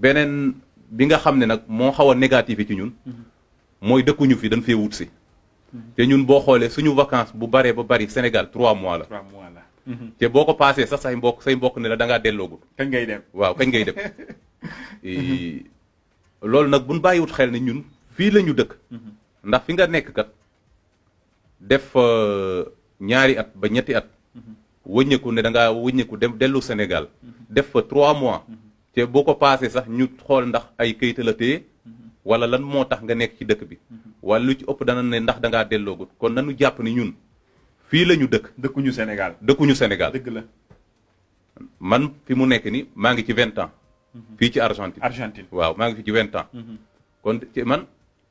beneen bi nga xam ne nag moo xaw a négatif ci ñun mooy dëkkuñu fi dañ fee wut si te ñun boo xoolee suñu vacances bu baree ba bari Sénégal 3 mois la. 3 mois la. te boo ko paasee sax say mbokk ne la da ngaa delloogul. kañ ngay dem waaw kañ ngay dem. loolu nag buñ bàyyiwut xel ne ñun fii la ñu dëkk. ndax fi nga nekk kat def ñaari at ba ñetti at. wëññeeku ne da ngaa wëññeeku dem dellu Sénégal. def fa 3 mois. te boo ko paasee sax ñu xool ndax ay kayit la téye wala lan moo tax nga nekk ci dëkk bi. wala lu ci ëpp dana ne ndax da ngaa delloogut kon nanu jàpp ni ñun fii la ñu dëkk. dëkkuñu Sénégal. dëkkuñu Sénégal dëgg la. man fi mu nekk ni maa ngi ci 20 ans. fii ci Argentine. Argentine waaw maa ngi fi ci 20 ans. kon ci man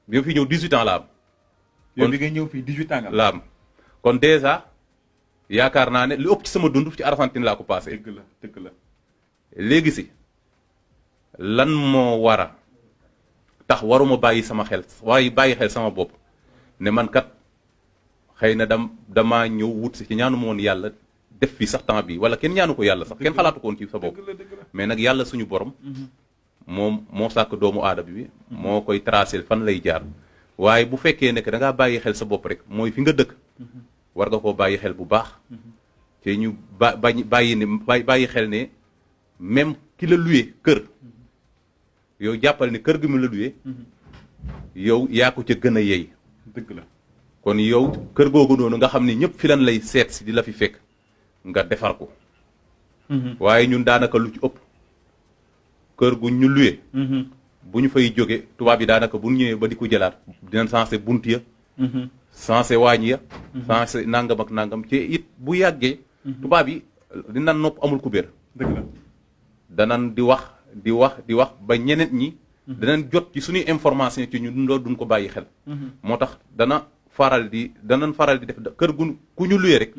bi ma fi ñëw 18 ans la am. yow bi ngay ñëw fii 18 ans nga la am kon dèjà yaakaar naa ne lu ëpp ci sama dund ci Argentine laa ko passé. dëgg la dëgg la. léegi si lan moo war a tax waruma bàyyi sama xel waaye bàyyi xel sama bopp ne man kat xëy na damaa ñëw wut si ci ñaanu ma woon yàlla def fi sax temps bi wala kenn ñaanu ko yàlla sax kenn xalaatu ko woon ci sa bopp mais nag yàlla suñu borom moom moo sàkk doomu aadama bi moo koy tracé fan lay jaar waaye bu fekkee ne que da ngaa bàyyi xel sa bopp rek mooy fi nga dëkk war nga koo bàyyi xel bu baax te ñu bàyyi xel ne même ki la luye kër yow jàppal ne kër gi mu la luye yow yaa ko ca gën a yey. dëgg la kon yow kër googu noonu nga xam ne ñëpp fi lan lay seet si di la fi fekk nga defar ko. waaye ñun daanaka lu ci ëpp kër gu ñu luye. bu ñu fay jóge tubaab yi daanaka bu ñu ñëwee ba di ko jëlaat dinañ sensé bunt ya. sensé waañ ya. sensé nangam ak nangam ci it bu yàggee. tubaab yi dinañ nopp amul kubéer. dëgg la danañ di wax ba ñeneen ñi. danañ jot ci suñuy information ci ñun loolu duñ ko bàyyi xel. moo tax danañ faral di def kër gu ku ñu luye rek.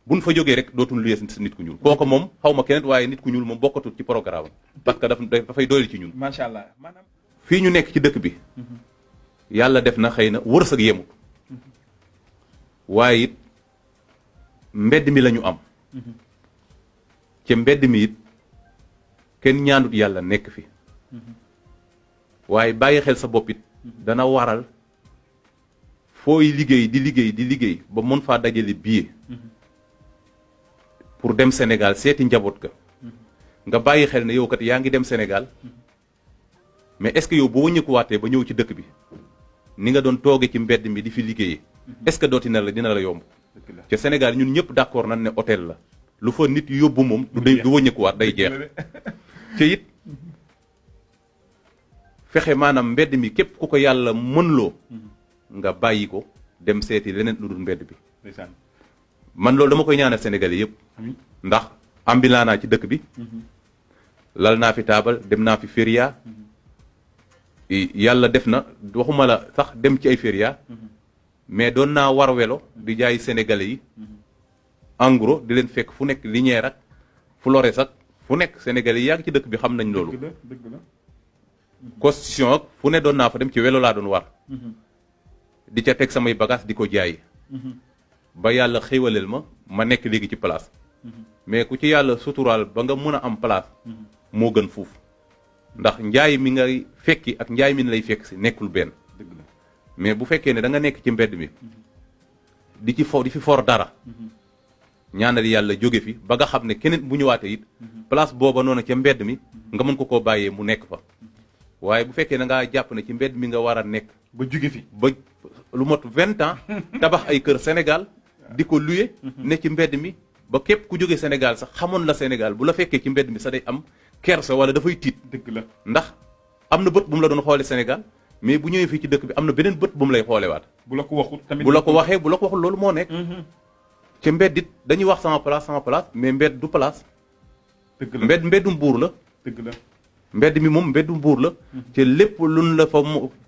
buñ fa jógee rek dootuñ luye si nit ku ñuul kooku moom xaw ma keneen waaye nit ku ñuul moom bokkatul ci programme parce que dafay doylu ci ñun. macha allah maanaam. fii ñu nekk ci dëkk bi. yàlla def na xëy na wërsëg yemut. waaye it mbedd mi la ñu am. ci mbedd mi it kenn ñaanut yàlla nekk fi. waaye bàyyi xel sa bopp it dana waral fooy liggéey di liggéey ba mën faa dajale billet. pour dem Sénégal seeti njaboot ga nga bàyyi xel ne yow kat yaa ngi dem Sénégal mais est-ce que yow boo wëññeekuwaatee ba ñëw ci dëkk bi ni nga doon tooge ci mbedd mi di fi liggéeyee est-ce que dina la yomb. ca Sénégal ñun ñëpp d'accord nañ ne hôtel la lu fa nit yóbbu moom du wëññeekuwaat day jeex. te it fexe maanaam mbedd mi képp ku ko yàlla mënloo nga bàyyi ko dem seeti leneen lu dul mbedd bi. man loolu dama koy ñaanal Sénégalais yëpp. ndax ambulant naa ci dëkk bi. lal naa fi taabal dem naa fi feria. yàlla def na waxuma la sax dem ci ay feria. mais doon naa war welo di jaay Sénégalais yi. en gros di leen fekk fu nekk Linière ak Flores ak fu nekk Sénégalais yi yàgg ci dëkk bi xam nañ loolu. dëgg la. Constitution ak fu ne doon naa fa dem ci welo laa doon war. di ca teg samay bagages di ko jaay. ba yàlla xéwaleel ma nekk léegi ci place. mais ku ci yàlla suturaal ba nga mën a am place. moo gën fuuf ndax njaay mi ngay fekki ak njaay mi lay fekk si nekkul benn. dëgg la mais bu fekkee ne da nga nekk ci mbedd mi. di fi for dara. ñaanal yàlla jóge fi ba nga xam ne keneen bu ñëwaatee it. place booba noonu ca mbedd mi nga mën ko koo bàyyee mu nekk fa. waaye bu fekkee da ngaa jàpp ne ci mbedd mi nga war a nekk. ba jóge fi ba lu mot 20 ans tabax ay kër Sénégal. di ko luye ne ci mbedd mi ba képp ku jóge Sénégal sax xamoon la Sénégal bu la fekkee ci mbedd mi sax day am kersa wala dafay tiit. dëgg la ndax am na bët bu mu la doon xoole Sénégal mais bu ñëwee fii ci dëkk bi am na beneen bët bu mu lay xoolewaat. bu la ko waxut tamit bu la ko waxee bu la ko waxul loolu moo nekk. ca mbedd it dañuy wax sama place mais mbedd du place. dëgg la mbeddum buur la. dëgg la mbedd mi moom mbeddum buur la. te lépp luñ la fa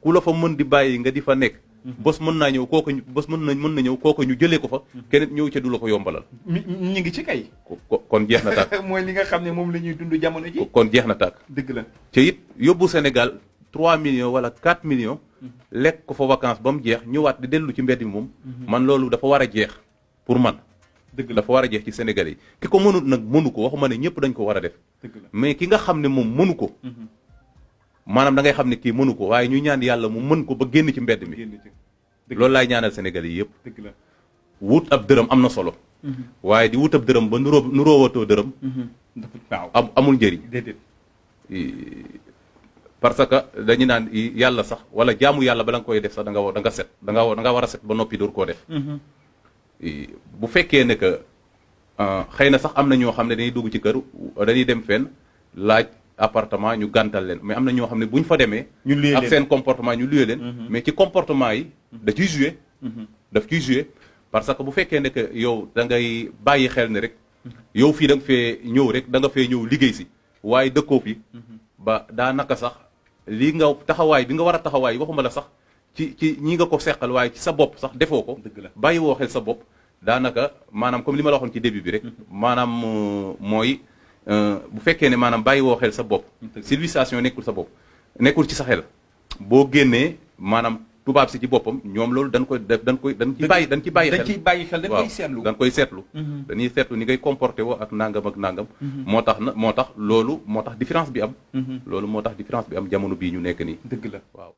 ku la fa mën di bàyyi nga di fa nekk. bés mën naa ñëw kooku mën na ñëw kooku ñu jëlee ko fa. keneen ñëw ca du la ko yombalal. ñu ngi ci kay. kon jeex na tàkk. mooy li nga xam ne moom la ñuy dund jamono ji. kon jeex na tàkk. dëgg la te it yóbbu Sénégal 3 millions wala 4 millions. lekk ko fa vacances ba mu jeex ñëwaat di dellu ci mbedd mi moom. man loolu dafa war a jeex pour man. dëgg la dafa war a jeex ci Sénégalais yi ki ko mënut nag mënu ko waxuma ne ñëpp dañ ko war a def dëgg la mais ki nga xam ne moom mënu ko maanaam da ngay xam ne kii mënu ko waaye ñu ñaan yàlla mu mën ko ba génn ci mbedd mi génn ci dëgg loolu laay ñaanal Sénégalais yi yëpp dëgg la wut ab dërëm am na solo waaye di wut ab dërëm ba nuroowatoo dërëm waaw amul njëriñ déedéet parce que dañu naan yàlla sax wala jaamu yàlla bala nga koy def sax da nga set da nga war a set ba noppi door koo def bu fekkee ne que xëy na sax am na ñoo xam ne dañuy dugg ci kër dañuy dem fenn laaj appartement ñu gàntal leen mais am na ñoo xam ne bu ñu fa demee ñu luyee ak leen seen comportement ñu luyee leen mais ci comportement yi da ciy joué daf ciy joué parce que bu fekkee ne que yow da ngay bàyyi xel ne rek yow fii da nga fee ñëw rek da nga fee ñëw liggéey si waaye dëkkoo fi ba daanaka sax lii nga taxawaay bi nga war a taxawaay waxuma la sax ci ñi nga ko seqal waaye ci sa bopp sax defoo ko dëgg la bàyyi woo xel sa bopp daanaka maanaam comme li ma la waxoon ci début bi rek maanaam mooy bu fekkee ne maanaam bàyyi woo xel sa bopp civilisation nekkul sa bopp nekkul ci sa xel boo génnee maanaam tubaab si ci boppam ñoom loolu dañ koy def dañ ci bàyyi xel dañ ciy bàyyi xel dañ koy seetlu dañ koy seetlu dañuy seetlu ni ngay comporté woo ak nangam moo tax loolu moo tax différence bi am loolu moo tax différence bi am jamono bii ñu nekk nii dëgg la waaw